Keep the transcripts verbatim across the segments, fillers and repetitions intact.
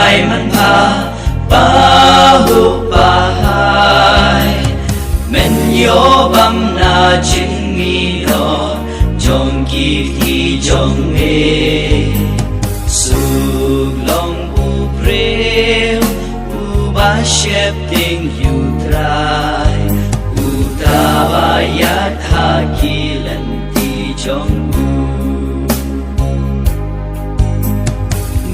Ai man pha, pahuh pahai, men ïoh bam na jingmih noh jong ki kti jong me. Suk long u briew uba sheptieng ïa u Trai, uta ba ïaid ha ki lynti jong u.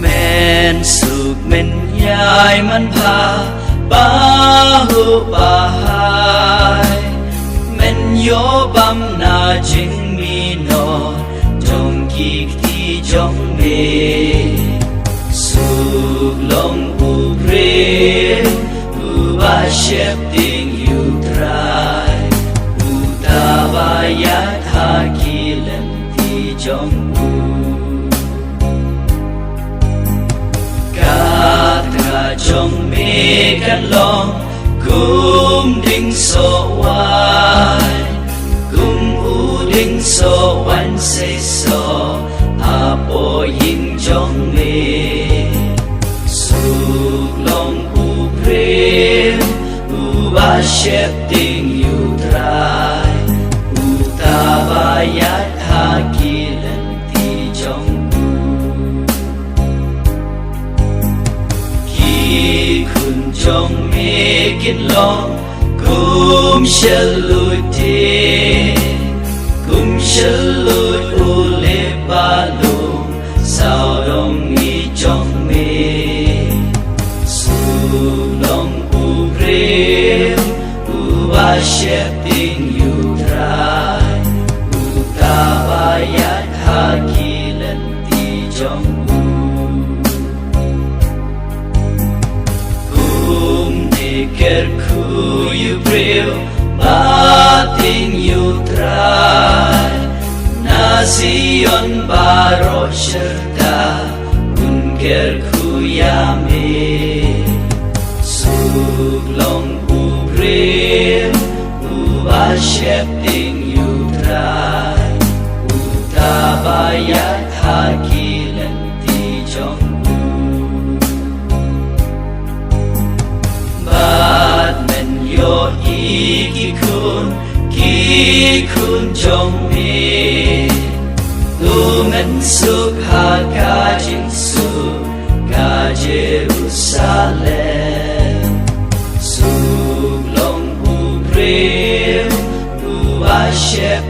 Men suk men ïai man pha, pahuh pahai, men ïoh bam na jingmih noh jong ki kti jong me. Suk long u briew uba sheptieng ïa u Trai, uta ba ïaid ha ki lynti jong u. Ka tnga jong me kan long kum dieng soh waiñ, kum u dieng soh waiñ seisoh hapoh ïing jong me. Suk long u briew uba sheptieng ïa u Trai, uta ba ïaid ha ki lynti jong u. Ki khun jong me kin long kum shalute, kum shalute u Lebanon, sawdong ngi jong me. Suk long u briew uba sheptieng ïa u Trai, uta ba ïaid ha ki lynti jong u. Kumne kyrkhu ïa u briew ba tieng ïa u Trai, na Zion baroh shyrta un kyrkhu ïa me. Suk long u briew uba sheptieng ïa u Trai, uta ba ïaid ha ki lynti jong u. Bad men ïohi ki khun, ki khun jong me, to men suk ha ka jingsuk ka Jerusalem. Suk long u briew uba shep